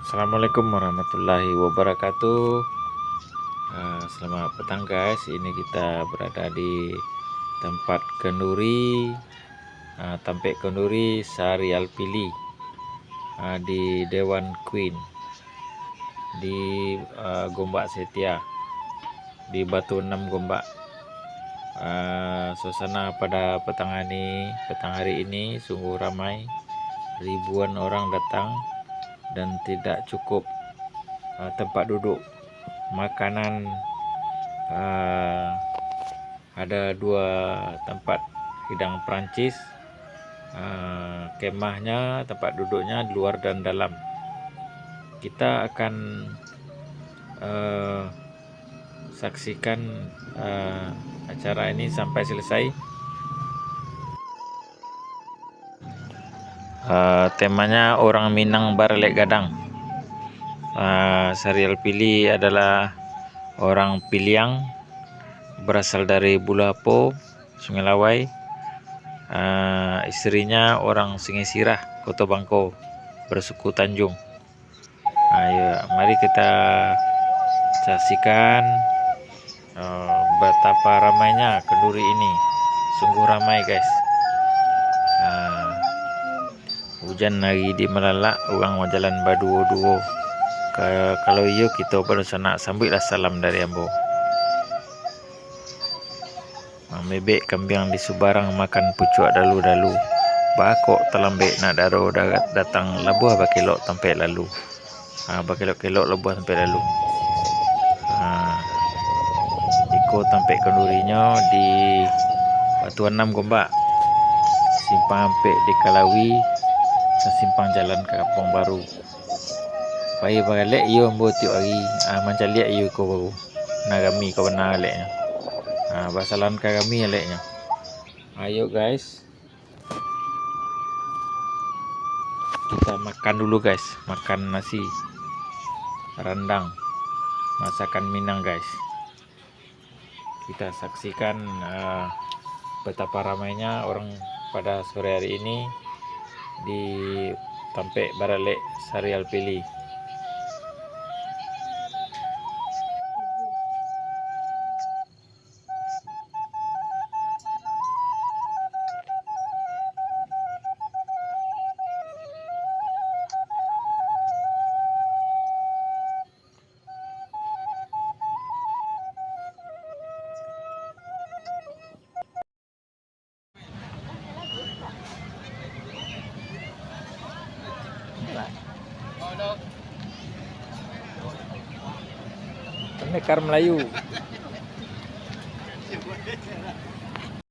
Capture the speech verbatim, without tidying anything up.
Assalamualaikum warahmatullahi wabarakatuh. Ah, selamat petang, guys. Ini kita berada di tempat kenduri, ah, tampek kenduri Sari Alpili, ah, di Dewan Queen, di, ah, Gombak Setia, di Batu Enam Gombak. Ah, suasana pada petang hari, petang hari ini sungguh ramai. Ribuan orang datang dan tidak cukup, ah, tempat duduk. Makanan, ah, ada dua tempat hidang Perancis. Ah, kemahnya, tempat duduknya di luar dan dalam. Kita akan, eh, saksikan, eh, acara ini sampai selesai. Eh, temanya orang Minang baralek gadang. Eh, Sari Alpili adalah orang Piliang, berasal dari Bulu Apo, Sungai Lawai. Eh, istrinya orang Sungai Sirah, Koto Bangko, bersuku Tanjung. Ayo, mari kita saksikan, eh, betapa ramainya kenduri ini. Sungguh ramai, guys. Ah, ujan hari di malalak, urang bajalan baduo-duo. Ka-, kalau iyo, kito badunsanak, sambuiklah salam dari ambo. Mambebek kambiang di subarang, makan pucuak dalu-dalu. Bakok talambek nak daro, da-, datang labuah bakelok tampek lalu. Ha, bakelok-kelok labuah tampek lalu. Ha, iko tampek kandurinyo di Batu Anam Gombak, simpang ampek di Kalawi, sasimpang jalan ka Kampung Baru. Pai baralek iyo ambo tiok ari, ah, mancaliak iyo iko baru. Nah, rami ko bana aleknyo. Ah, basalan ka rami aleknyo. Ayo, guys. Kita makan dulu, guys. Makan nasi randang. Masakan Minang, guys. Kita saksikan, eh, betapa ramainya orang pada sore hari ini di tampek baralek Sari Alpili. Pendekar Melayu.